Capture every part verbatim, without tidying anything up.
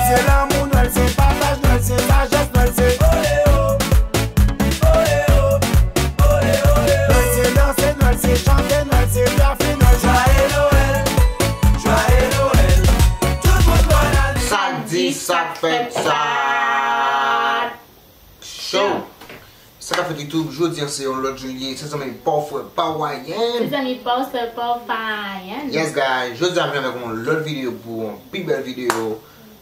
Se lanmou Nwèl, se pataj Nwèl, se sajès Nwèl, se oleo, oleo, oleo, oleo. Nwèl se danse, Nwèl se chante, Nwèl se pyafe, Nwèl se... Joyeux Noël, Joyeux Noël. Tout moun bòn ane. Sa k di, sa k fèt, sa k cho. Sa k ap fèt YouTube, jodi a se yon lòt jou li ye, se zanmi pa w frè pa w Ryan. Se zanmi pa w sè pa w pa Ryan. Yes guys, jodi a m vin avèk yon lòt videyo pou yon pi bèl videyo.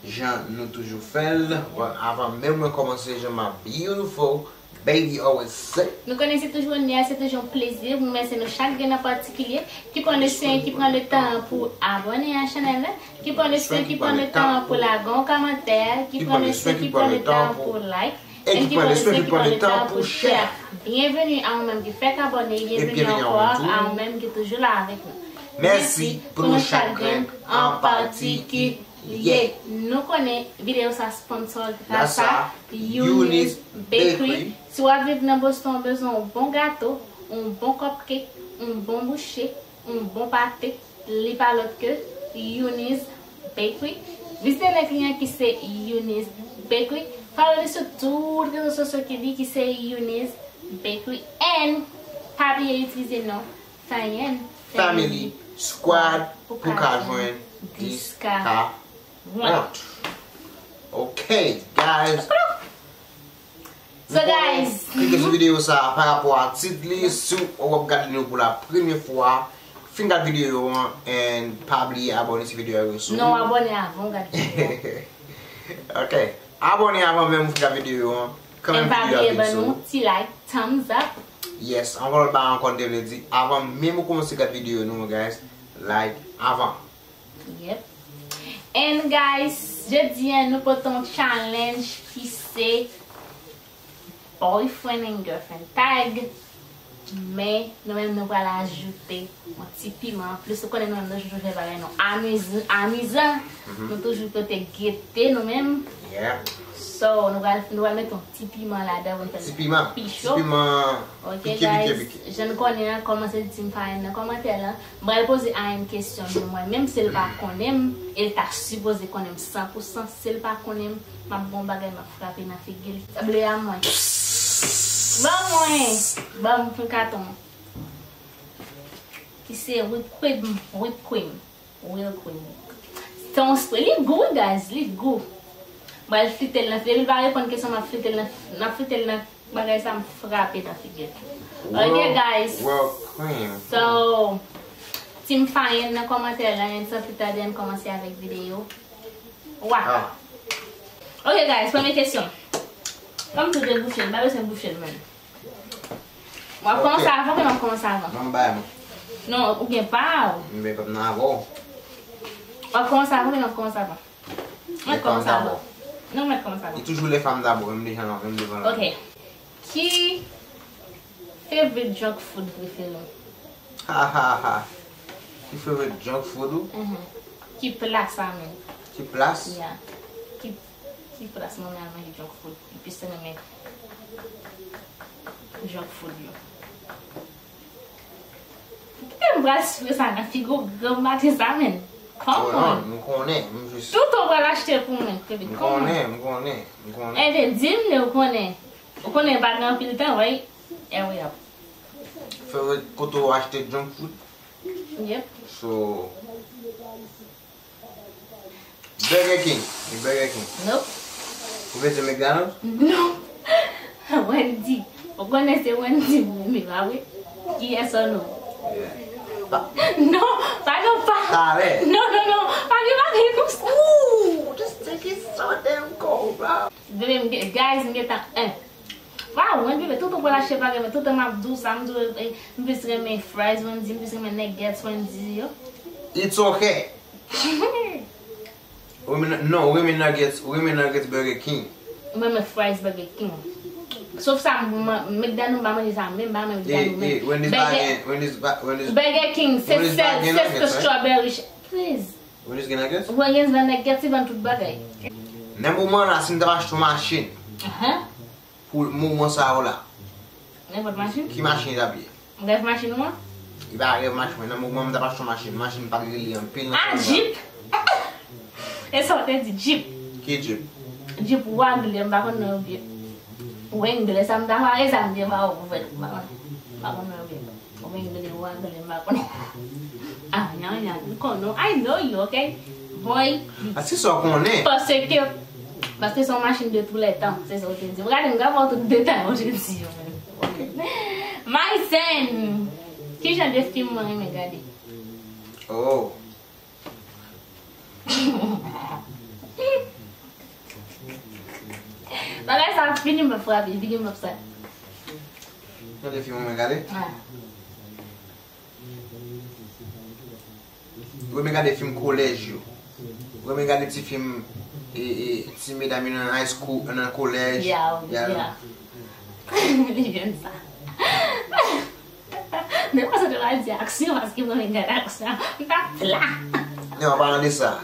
Jan nou toujou fè l. Bon, avan menm mwen kòmanse, jan my beautiful baby always say. Nou konnen se toujou onè, se toujou yon plezi pou mwen remèsye nou chak grenn an patikilye ki pran le swen, ki pran le tan pou abòne a chanèl la, ki pran le swen, ki pran le tan pou lage yon kòmantè, ki pran le swen, ki pran le tan pou like, e ki pran le swen, ki pran le tan pou share. Byenveni a ou menm ki fèk abòne, byenveni ankò a ou menm ki toujou la avèk nou. Mèsi pou nou chak grenn an patikilye. Nou konnen videyo sa sponsor gras a Eunice Bakery. Si w ap viv nan Boston, w bezwen yon bon gato, yon bon cupcake, yon bon bouche, yon bon pate, li pa lòt ke Eunice Bakery. Vizite link li an ki se Eunice Bakery. Follow li sou tout rezo sosyo ki li ki se Eunice Bakery. And pa bliye itilize non Fayen Family Squad pou ka jwenn diska. Wont. Ok, guys. So guys, klike sou videyo sa a pa rapò a tit li. Si w ap gade nou pou la premye fwa, fin gade videyo an and pa bliye abòne si videyo a rive sou ou. Non, abòne avan w gade videyo an. Ok. Abòne avan menm ou fin gade videyo an. And pa bliye ban nou ti like, thumbs up. Yes, ankò lòt bagay ankò m te vle di, avan menm ou kòmanse gade videyo nou an, guys, like avan. Yep. And guys, jodi a nou pote yon challenge ki se boyfriend and girlfriend tag. Men nou menm nou pral ajoute yon ti piman anplis. Ou konnen nou menm nou toujou fè bagay nou amiz-, amizan. Nou toujou pote gete nou menm. So nou pral, nou pral mete yon ti piman ladan pou n fè l pi cho. Ti piman pike, pike, pike. Ok guys, jan n konnen an, kòmanse di Team Fayen nan kòmantè la. M pral poze Ayen kesyon, men mwen menm si l pa konnen m, e l ta sipoze konnen m san pou san, si l pa konnen m, m ap gon bagay m ap frape nan figi l. Sanble a mwen. Ban mwen! Ban m pou katon. Ki se whip cream, whip cream. Real cream. Se yon spray. Li gou, wi, guys, li gou. M pral flite l nan, depi l pa reponn kesyon, m ap flite l nan, m ap flite l nan bagay sa, m frape nan figi l. Ok, guys. So, Team Fayen nan kòmantè la, and san pli tade, ann kòmanse avèk videyo. Wa. Ok, guys, premye kesyon. Kòm tout de bouche, m pa bezwen bouche l menm. W ap kòmanse avan, oubyen m ap kòmanse avan? Ban m bay mwen. Non, oubyen pa w. M bay kòb nan avè w. W ap kòmanse avan, oubyen m ap kòmanse avan? Mwen kòmanse avan. Non, mwen kòmanse avan. Li toujou les femmes d'abord, menm deja nan, menm devan nan. Ok. Ki favorite junk food prefere w? Ha, ha, ha. Ki favorite junk food ou? Mhm. Ki pla sa menm? Ki pla? Yeah. Ki, ki pla mwen al manje junk food? Epi se renmen junk food yo. Kite m pral sifize sa nan figi w granm maten sa menm. Come on. M konnen, m jis... Toutan w pral achte pou mwen, baby, come on. M konnen, m konnen, m konnen. Enben, di m le ou konnen. Ou konnen pa gen anpil tan, right? Hurry up. Favorite kote w achte junk food? Yep. So, Burger King. Li Burger King. Nope. Ou vle di McDonald's? Non. Wendy. Ou konnen se Wendy m renmen, pa vre? Yes or no? Yeah. Pa... Non, pa gen pa. Talè. Non, non, non. Pa gen bagay konsa. Ooh, this thing is so damn cold, bro. Bebe, m gen, guys, m gentan, eh. Waw, mwen bebe, toutan pou l achte bagay, men toutan m ap di w sa, m di w, eh, m plis renmen fries Wendy, m plis renmen nuggets Wendy yo. It's okay. Ou renmen, non, ou renmen nuggets, ou renmen nuggets Burger King. Mwen renmen fries Burger King. Sof sa, m, m, McDonald's m pa manje sa menm, m pa renmen McDonald's menm. Eh, eh, Wendy's pa gen, Wendy's pa, Wendy's, Burger King, se sèl, se strawberry sh-, please. Wendy's gen nuggets? Wendy's gen nuggets, li vann tout bagay. Nan moman la, si m t ap achte yon machin, pou moman sa yo la. Nenpòt machin? Ki machin li t ap ye? Rèv machin ou an? Li pa rèv machin mwen. Nan moman m t ap achte yon machin, machin pa t rele anpil nan... Ah, Jeep! E sa w te di, Jeep? Ki Jeep? Jeep Wrangler, m pa konn non yo byen. Wrangler, sa m ta pare, sa m te ba ou pou fè l, m pa konn. M pa konn non yo byen. Wrangler, Wrangler, m pa konn. Ah, nyan, nyan, m konn non. I know you, okay? Boy, a, se sa w konnen. Paske, paske se yon machin de tous les temps, se sa w te di. Gade, m ka ba w tout detay, ou te di yo menm. Mycen, ki jan de fim mwen renmen gade? Oh. Bagay sa ap fini, m ap frape, figi m ap sa. Gade fim mwen gade. Ah. Mwen renmen gade fim kolèj yo. Mwen renmen gade ti fim, e, e, ti medam yo nan high school, nan kolèj. Yeah, yeah. Li jwenn sa. Men konsa te pral di aksyon, paske mwen menm gade aksyon, m t ap pla. Non, an palan de sa,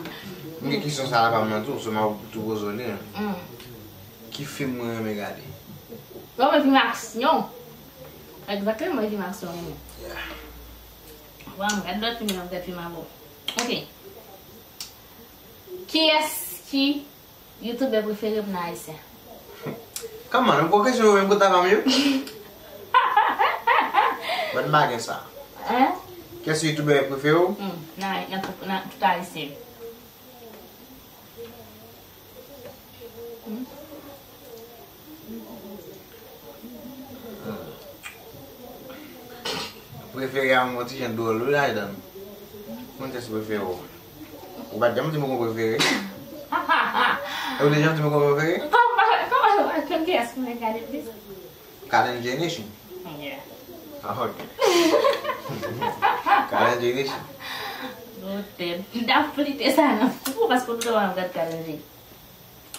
m gen kesyon sa la pa m nan tou, so m ap tou poze w li. Mm. Ki fim mwen renmen gade? Mwen renmen fim aksyon. Egzakteman, mwen fim aksyon renmen. Yeah. Wa, m gad lòt fim, m ap gad fim avè w. Ok. Kiyès ki youtubè prefere m nan ayisyen? Kòman, nou pran kesyon yo menm kote avè m yo? Mwen m pa gen sa. Hein? Kiyès youtubè prefere w? Hmm, nan, nan, nan tout ayisyen. Prefere a yon ti jan dwòl wi ladan. Mwen kiyès prefere w? Ou pa t janm di m ou gon prefere. E ou te janm di m ou gon prefere? Kòman, kòman, kòman, kiyès mwen gade plis? Kaden J Nation. Yeah. Ah, ok. Kaden J Nation. Gwo tèt. M t ap flite sa nan fou paske w te wè m gad Kaden J.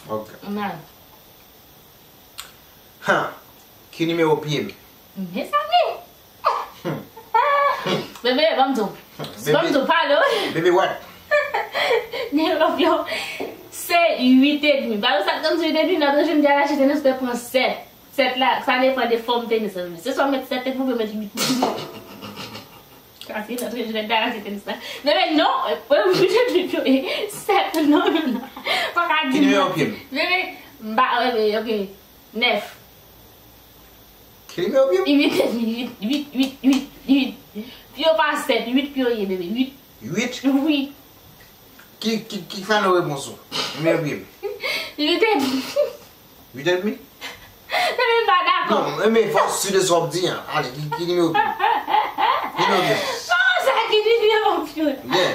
Ok. Nan. Ha! Ki nimewo pye m? Mezanmi! Bebe, ban m di w. Bebe. Ban m di w, pale w. Bebe, what? Nimewo pye w se uit edmi. Pale w sa k tann sou uit edmi, nan tande jodi a l achte tenis, te pran sèt. Sèt la, sa depann de fòm tenis la, bebe. Se swa w met sèt edmi oubyen w met uit. Sa se lòt rejilèt dayè se tenis la. Bebe, non, e, e, uit edmi pye w ye. Sèt, non, non, non. Pa ka di m manti. Ki nimewo pye m? Bebe, m pa, bebe, ok. Nèf. Ki nimewo pye m? Uit edmi, uit, uit, uit, uit, uit. Pye w pa sèt, uit pye w ye, bebe, uit. Uit? Wi. Ki, ki, ki fè nou repons ou? Nimewo pye m? Uit edmi. Uit edmi? Bebe, m pa dakò. Non, men fò w si de sa w ap di an. Ale, ki, ki nimewo pye w? Nimewo pye w? Kòman sa, ki nimewo pye w? Yeah.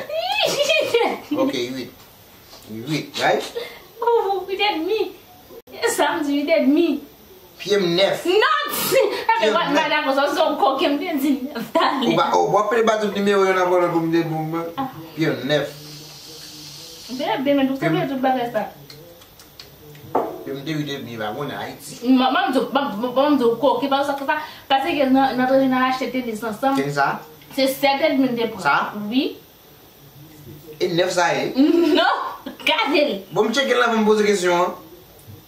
Uit edmi. Ok, uit. Uit, right? Oh, uit edmi. E sa m di, uit edmi. Pye m nèf. Non, si. Epi, m pa dakò, sa se yon koken, m te di nèf, tande. Ou pa, ou pa pede ba tout nimewo yo nan pwolè pou m te pou m. Pye m nèf. Bebe, men tout sa, tout bagay sa. Pye m te uit edmi, pa konnen Ayiti. M, m, m di w, m, m, m di w koken, pa sa, sa, paske nan, nan tande nou achte tenis ansanm. Tenis sa? Se sèt edmi m te pran. Sa? Wi. E nèf sa ye? Non, gade l. Bon, m tcheke l avan m poze kesyon an.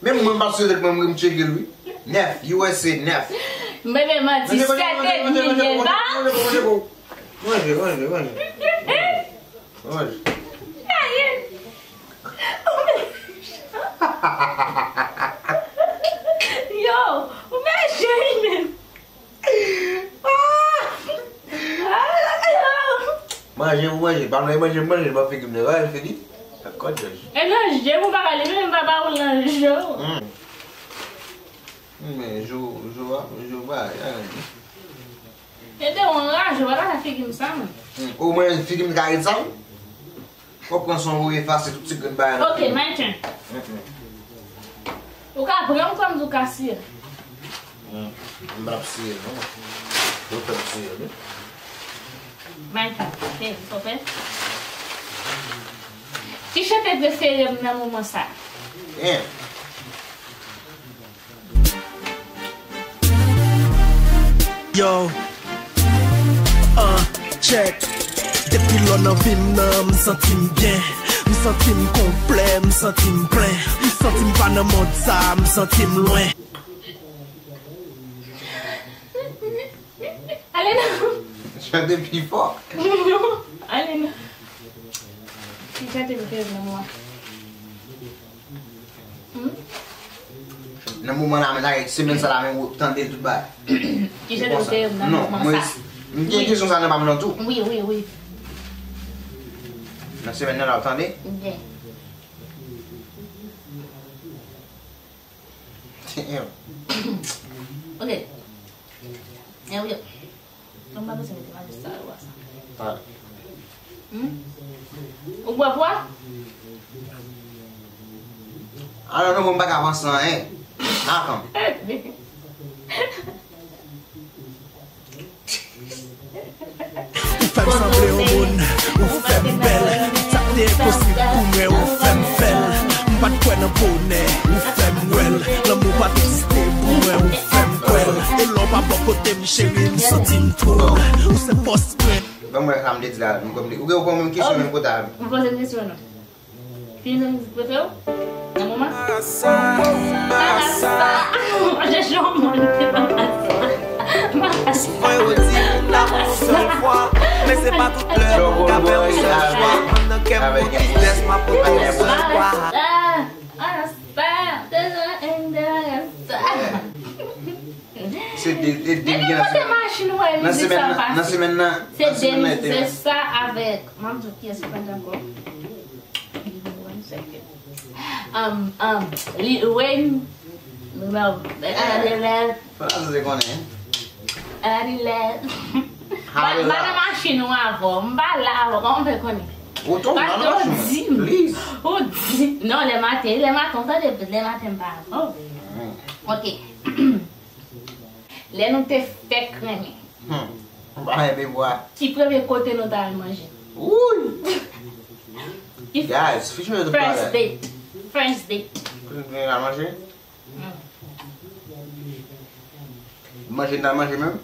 Menm mwen, m pa sou tèt mwen, m tcheke l, wi. Nèf, U S A nèf. Bebe, manti, sèt edmi l ye, ba. Manje, manje, manje. Manje. Aye. Yo, ou mechan, wi, menm. Manje pou manje, pa vle manje, manje, pa figi m nan, pa figi. Dakò, Jòj. E nan je m ou pa ka leve, m pa ba ou nan je w. Hmm. Men, Jo, Jo, Jo, ba, ya. E te yon raje, w pa ta figi m sa, mwen. Hmm. Omwen, figi m ka ret sa, wi. Ou pran son ou efase tout ti grenn bagay nan figi. Ok, my turn. Mm-mm. Ou ka pran m kòm ou ka siye. Mm, m p ap siye, non. Ou fè m siye, wi. My turn. Ok, ou pè? Ki chante prefere m nan moman sa? Damn. Yo, uh, check. Depi lò nan vi m nan, m santi m byen. M santi m konplè, m santi m plen. M santi m pa nan mond sa, m santi m lwen. Ale non. Chante pi fò. Ale non. Ki chante m te nan mwa? Nan moman la, men la, semèn sa la, men ou tande l tout bagay. Ki jan de te nan moman sa? M gen kesyon sa nan pa m nan tou. Wi, wi, wi. Nan semèn nan la, ou tande? Ok. Ok. Ann wi. Mwen pa bezwen mete majistra yo a sa. Ou bwè pwa? Alò, non, mwen pa ka panse anyen. Atann. Ou fè m sanble yon moun, ou fè m bèl. Sa k te enposib pou mwen, ou fè m fè l. M pa t kwè nan bonè, ou fè m wè l. Lanmou pa t egziste pou mwen, ou fè m kwè l. E lè w pa bò kote m, cheri, m santi m twòp. Ou se fòs mwen. Ban m wè sa m te di la, m konprann. Ou gen yon kesyon menm kote a. M poze m kesyon non. Ki mizik prefere w nan moman? Marasa, Marasa. Mwen redi moun damou sèl fwa, men se pa tout lè moun ka fè yon sèl chwa. Anndan kè m gon tristès, m ap pote yon sèl pwa. Marasa, Marasa. Se de, de, de, depi kote machin ou wè mizik sa pase. Nan semèn nan, se de mizik sa avèk, m ap di w kiyès ki pran ankò. Um, um, Lil Wayne. Another level. Fò la se konnen. Another level. M pa nan machin ou avè w. M pa la avè w. Kòman w fè konnen? Ou tonbe nan machin mwen. Ou di m. Ou di. Non, lè maten, lè maten, w tande, lè maten m pa avè w. Ok. Lè nou te fèk renmen. Hmm. M pa renmen bwa. Ki premye kote nou t al manje? Wouy! Guys, first date. First date. Kote nou te al manje? Hmm. Manje n t al manje menm?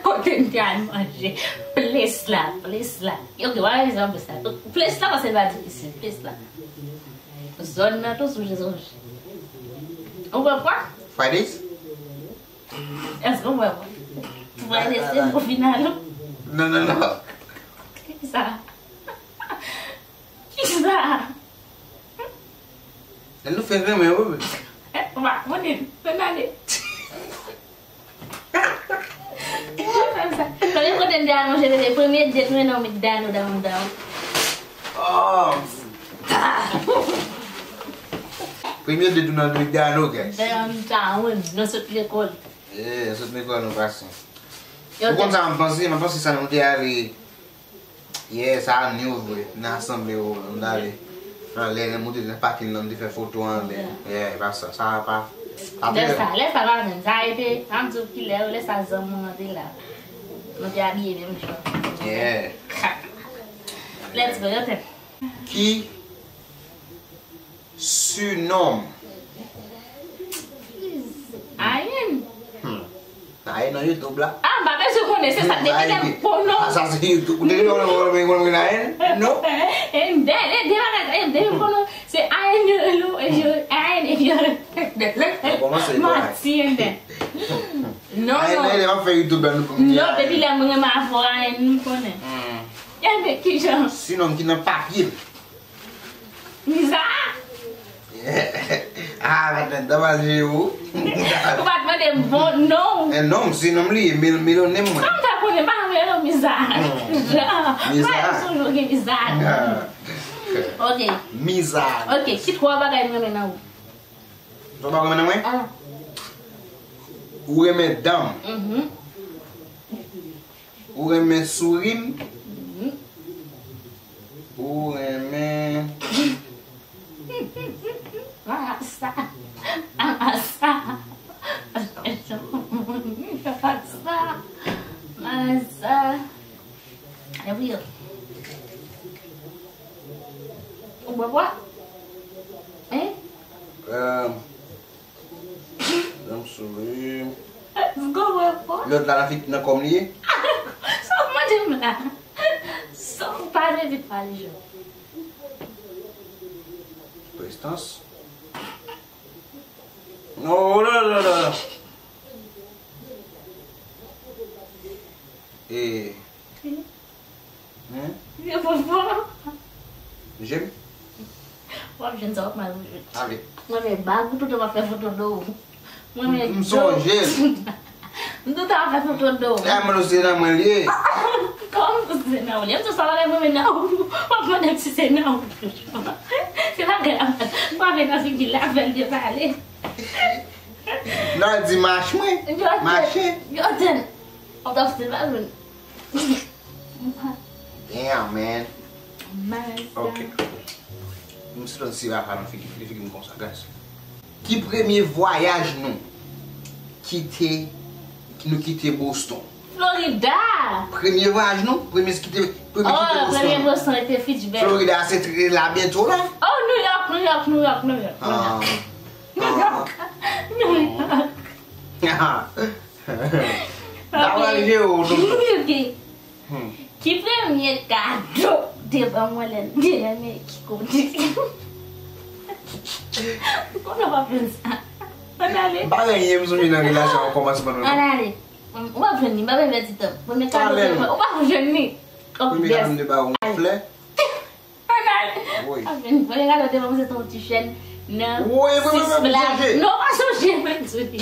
Kote n te al manje? Ples la, ples la. Ok, w a rezon pou sa. Ples la, paske l pa difisil. Ples la. Zòn nan tou sou sonje. Ou konprann? Fridays? Èske w wè mwen? Pou ale se pou final ou? Non, non, non. Kisa? Kisa? Lè nou fèk renmen, wi. Ou pa konnen. Ann ale. Ou pa fè m sa. Premye kote m te al manje, se te premye date mwen nan McDonald downtown. Oh. Premye date ou nan McDonald, guys. Downtown, nou sot lekòl. Yeah, sot lekòl nou pase. Ou konn sa m panse? M panse sa nou te ale. Yeah, sa a new vre. Nan asanble yo, nou t ale. Anlè, nou te nan pakin nan, nou te fè foto anlè. Yeah, e pa sa. Sa a pa. Lè sa, lè sa pa menm. Sa a rete, m ap di w kilè, lè sa zanmi mwen te la. Nou te abiye menm jan. Yeah. Let's go, your turn. Ki Surnom. Ayen. Hmm. Ayen nan YouTube la. Ah, m pa bezwen konnen, se sa, depi lè m konnen. Ah, sa se YouTube. Ou te konnen mwen, mwen, mwen, mwen, Ayen? Non. E m de, e de bagay, e de m konnen, se Ayen yo rele w, e yo, Ayen, e yo. Mati, e de. Non, Ayen, non. Ayen, m ap fè YouTube la, nou. Non, depi lè mwen renmen avè w, Ayen, m konnen. Hmm. E de, kijan? Surnom ki nan papye m. Miza! Ah, patnè, dan pa je ou. Ou pa t mande m bon non. E non, se non m li ye, Mil-, Milone mwen. Sa m ta konnen, pa mele non Miza. Hmm. Jan, Miza. Pa yon sou nou gen Miza. Ah. Ok. Miza. Ok, ki twa bagay m renmen nan ou? Twa bagay m renmen nan mwen? Ah. Ou renmen dan m. Mhm. Ou renmen souri m. Mhm. Ou renmen. Marasa. Marasa. Marasa. Marasa. Epi yo. Ou bwè bwa? Hein? Euh, Janm souri. Lòt la nan fit, nan kò m li ye? Sa w mande m la? Sa w pale vit pale jan. Prestans. Oh la la la la. E Hein? Yo fò fò. Jem? W W ap jwenn sa w ap mal jwenn. Ale. Mwen, men bag ou toutan w ap fè foto do w. Mwen, men m sonje. M toutan w ap fè foto do w. E a mwen se nan mwen l ye. Kòman m se nan w l ye? M tou sa w ale mwen men nan w. W ap mande m si se nan w. Se bagay la. W ap nan figi l la fè l depale. Nan di mach mwen. Mache. Yo ten. W ap still pa jwenn. Damn, man. Ok. M sot si rafa nan figi, li figi m konsa, guys. Ki premye vwayaj nou kite, nou kite Boston? Florida! Premye vwayaj nou? Premye kite, premye kite Boston. Oh, premye Boston te Fitchburg. Florida se tre la byento la? Oh, New York, New York, New York, New York. Ah. New York. New York. Ah. N ap ranje w, tonton. Ok. Hmm. Ki premye kado w te ban mwen lè n te renmen ki kote? Ou konnen w ap jwenn sa. Ann ale. M pa gen anyen m sonje nan relasyon an kòmansman nou, non. Ann ale. Ou p ap jwenn li, m pa bezwen pèdi tan. Premye kado w te ban, ou p ap jwenn li. Ok, bèf. Premye kado m te ba w yon flè. Ann ale. Wi. Anfen, premye kado te ban mwen se te yon ti chèn nan Sis Flag. Non, pa sonje, mwen di.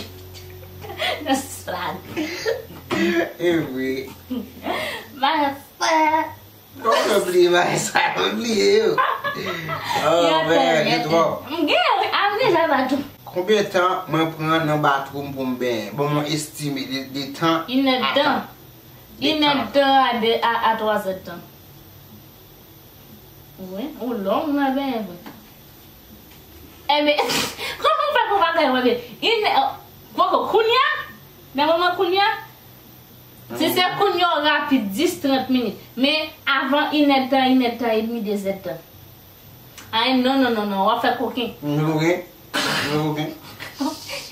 Nan Sis Flag. E vre. Bagay sa. Kòman w bliye bagay sa? Mwen bliye yo. Oh, man, gen twòp. M gen, wi, a, m deja ba tou. Konbyen tan mwen pran nan bathroom pou m benyen? Ban mwen estime de, de tan. Inèdtan. Inèdtan a de, a, a twazèdtan. Wi, ou long nan benyen vre. Enben, kòman m fè pou bagay mwen byen? Inè, poko, kounye a? Nan moman kounye a? Si se kounye a, w rapid, dis, trant minit. Men avan inèdtan, inèdtan edmi, dezèdtan. Ay, non, non, non, non, w ap fè koken. M fè koken? M fè koken?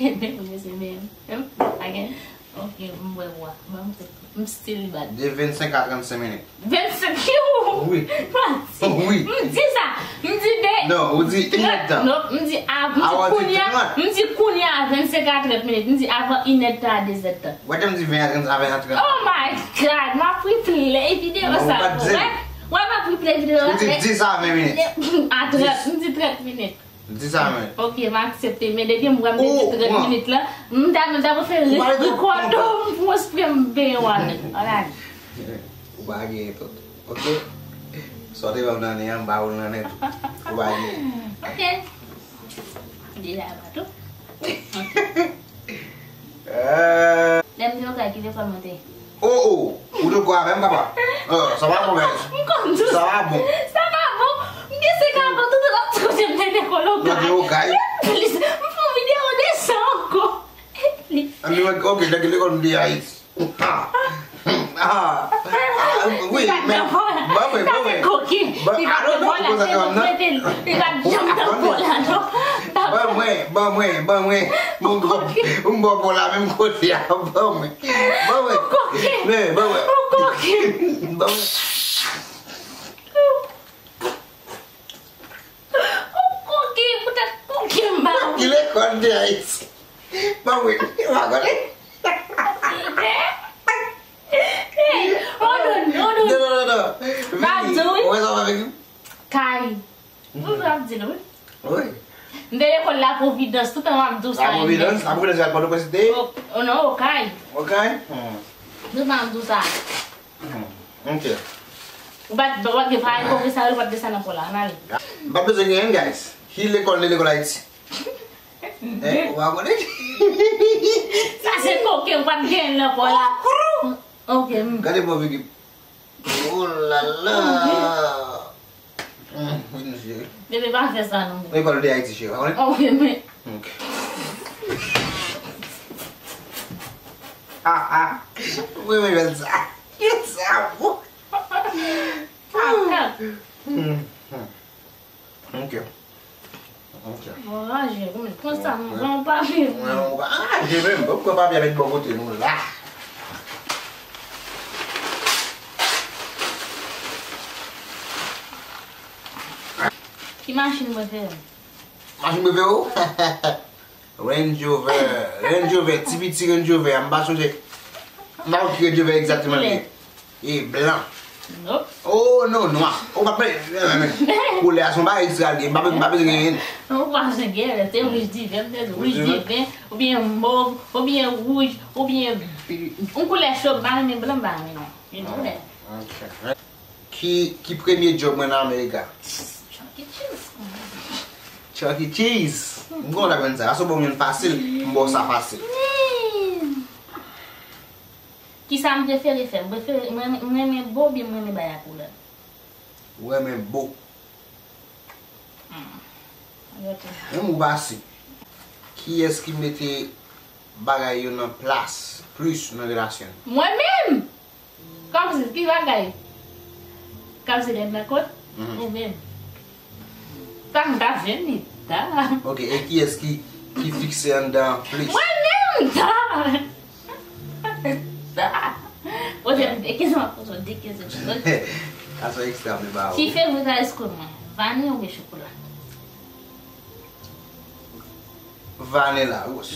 Enben, mwen se menm. Again. Ok, m wè w a. Mwen, m still bad. De vennsenk a trannsenk minit. Vennsenk, kiw? Wi. Mati. Wi. M di sa. M di de. Non, ou di inèdtan. Non, m di av, m di kounye a, m di kounye a vennsenk a trant minit. M di avan inèdtan a dezèdtan. Ou pa janm di ven a trant, a ven a trant. Oh my God, m ap replay videyo sa. Wè, wè, m ap replay videyo la. Ou di dis a ven minit. A trant, m di trant minit. Di sa menm. Ok, m aksepte. Men depi m wè m te di trant minit la, m ta, m ta prefere rekòde w pou espre m benyen w avè l. Ann ale. Ou pa genyen tout. Ok? Sa w te ban m nan nen an, m ba ou l nan nen tou. Ou pa genyen. Ok. Deja ba tou. Ok. Lè m te okay, ki lekòl mwen te ye? Oh, oh, ou te okay avè m, papa? Oh, sa pa bon, guys. M konn tou sa. Sa pa bon. Sa pa bon. M gen senk an, tout lòt kote m te lekòl okay. Ou te okay? E plis, m fè yon videyo de sa ankò. E plis. Ann, ok, nan ki lekòl m te ye Ayiti? Ah. Ah. Ah, wi, men, ban mwen, ban mwen. Koke. Li pa te bon la, se pou mete l. Li pa t janm t ap bon la, non. Ban mwen, ban mwen, ban mwen. M ba w bon la, menm kote a, ban mwen. Ban mwen. Koke. Men, ban mwen. Koke. Ban mwen. Ou koke, poutèt koke m ba ou. Ki lekòl de Ayiti? Ban mwen, ou pa konnen? Hey, hold on, hold on. Non, non, non, non. M ap di w, wi. Ou wè sa w ap fè? Kay. Ou vle ap di l, wi. Wi. M te lekòl La Providence, tout tan m ap di w sa. La Providence, La Providence, se al Pòtoprens li te ye? Oh, oh, non, Okay. Okay? Hmm. Tout tan m ap di w sa. Hmm, ok. Ou pa t, ou pa t gen parèy konfyans avè l, ou pa t gen sa nan kò la, ann ale. M pa bezwen gen anyen, guys. Ki lekòl de lekòl Ayiti? Eh, ou pa konnen? Sa se koke, ou pa t gen nan kò la. Ok, hmm. Gade bon figi. Oh la la. Hmm, vin, cheri. Bebe, pa fè sa non. Lekòl de Ayiti, cheri, pa konnen? Ok, men. Ok. Ah, ah. Wi, wi, bèl sa. Bèl sa, bon. Ah, ah. Hmm, hmm. Ok. Ok. Bon, ranje, wi, men pran sa, m pran yon papye. Mwen, ou pa ranje menm. Bon, pran papye a met bò kote nou la. Ki machin prefere w? Machin prefere w? Range Rover. Range Rover, ti piti Range Rover. M pa sonje. M pa konn ki Range Rover egzakteman li ye. E blan. Oh non, nwa. Ou pa koulè a se yon bagay ekstra l gen. M pa bezwen genyen. Ou pa bezwen genyen, se wouj diven, m te di wouj diven, oubyen mov, oubyen wouj, oubyen yon koulè cho, m pa renmen blan, m pa renmen non. Yon koulè. Ki, ki premye djòb mwen nan Amerika? Chuck E. Cheese. Chuck E. Cheese. M konn aprann sa. Aso bon, mwen fasil. M bon sa fasil. Kisa m prefere fè? M prefere, mwen, mwen renmen bo oubyen mwen renmen bay ak koulè? Ou renmen bo. Hmm. Menm ou pase. Kiyès ki mete bagay yo nan plas plis nan relasyon? Mwen menm! Kòmsi, ki bagay? Kòmsi lè nan kot? Mhm. Ou menm? Sa m ta jwenn li ta. Ok, e kiyès ki, ki fikse anndan plis? Mwen menm ta! Ta! Poze m de kesyon, poze m de kesyon. Sa se ekstra, men ba ou. Ki favorit ice cream mwen? Vaniy oubyen chokola? Vanilla, wos.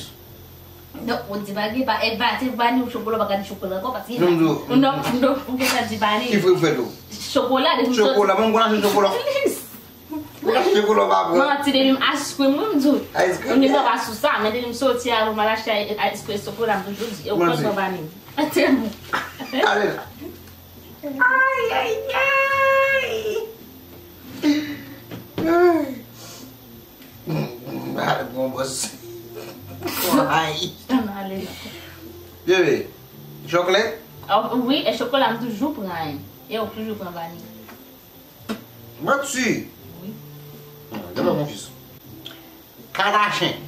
Non, ou di pa gen pa, e pa, se vaniy ou chokola, ou pa ka di chokola ankò, paske non, non, non, ou gentan di vaniy. Ki fre ou fè tou? Chokola, depi m soti. Chokola, mwen m konn achte chokola. Ou ka achte chokola, ou pa pran. Manti, depi m ice cream, wi, m di w. Ice cream? M gen dwa pa sou sa, men depi m soti a, pou m al achte ice cream, chokola, m toujou di, e ou konn pran vaniy. Tèlman. Ale la. Ay, ay, ay. Ay. Bon, bòs. Ay. Ann ale la. Bebe, chocolate? Ah, wi, e chokola m toujou pran. E ou toujou pran vaniy. Manti. Wi. Hmm, gen lòt konfyans. Kadachen.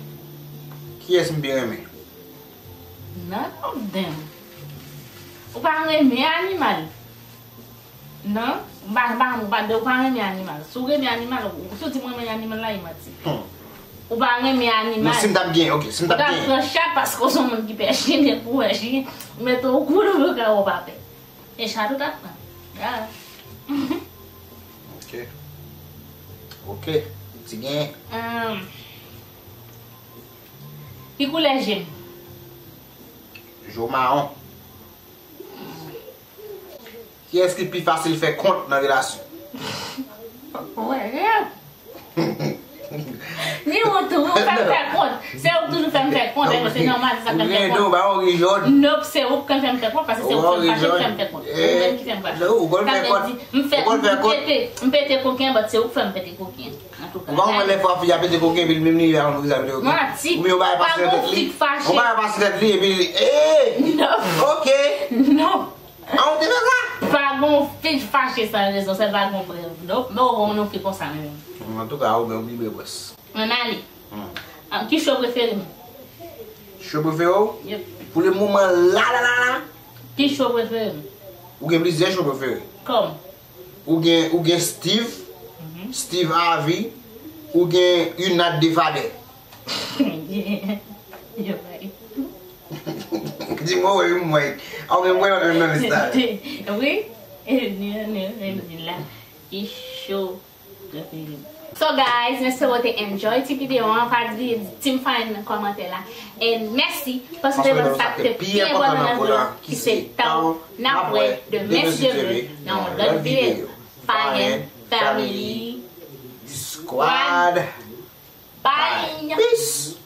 Kiyès m pi renmen? None of them. Ou pa renmen animal? Non, m pa, m pa, m pa, ou pa renmen animal. Si w renmen animal, ou, si w di m renmen animal la, e manti. Hmm. Ou pa renmen animal. Non, si m t ap gen, ok, si m t ap gen. Ou t ap pran chat paske w se yon moun ki pè chen, men pou w wè chen, ou mete w koulou, ou ka wè w pa pè. E chat ou t ap pran. Ya. Ok. Ok. Ti gen. Ahn, ki koulè je m? Je w mawon. Kiyès ki pi fasil fè kont nan relasyon? Wè, rèv. Ni ou tou, ou fè m fè kont. Se ou k toujou fè m fè kont, e se nòmal, se sa k fè m fè kont. Ou gen do, ba yon ri jòn. Nòp, se ou k fè m fè kont, paske se ou k fè m fache, k fè m fè kont. Ou menm ki fè m fache. Sa vle di, m fè, m pete, m pete koken, but se ou k fè m pete koken. Antouka. Ou pa konprann lè fwa fi a pete koken, epi l menm li a konn sa pete koken. Manti. Oubyen ou bay pase nan tèt li. Ou bay pase tèt li, epi li, eh! Non. Ok. Non. An ou te fè sa? Pa gon fi fache san rezon, sèl pa gon prèv. Non, men ou konn yon fi konsa menm. Antouka, ou menm, ou vibwe pwès. Ann ale. Hmm. Ah, ki cho prefere m? Cho prefere w? Yep. Pou le moman la, la, la, la. Ki cho prefere m? Ou gen plizyè cho prefere. Kòm? Ou gen, ou gen Steve, mhm, Steve Harvey, ou gen Unad Defadè. You're right. Di mwen, wi, mwen. A, ou gen mwen nan lis la. Wi. Ni, ni, ni, ni la. Ki cho. So guys, m espere w te enjoy ti videyo an. Pa bliye di Team Fine nan kòmantè la. And mèsi paske w te ban sa ki te pi enpòtan nan vi w, ki se tan w. N ap wè demen si Dye vle nan yon lòt videyo. Fine Family Squad. Bye. Peace.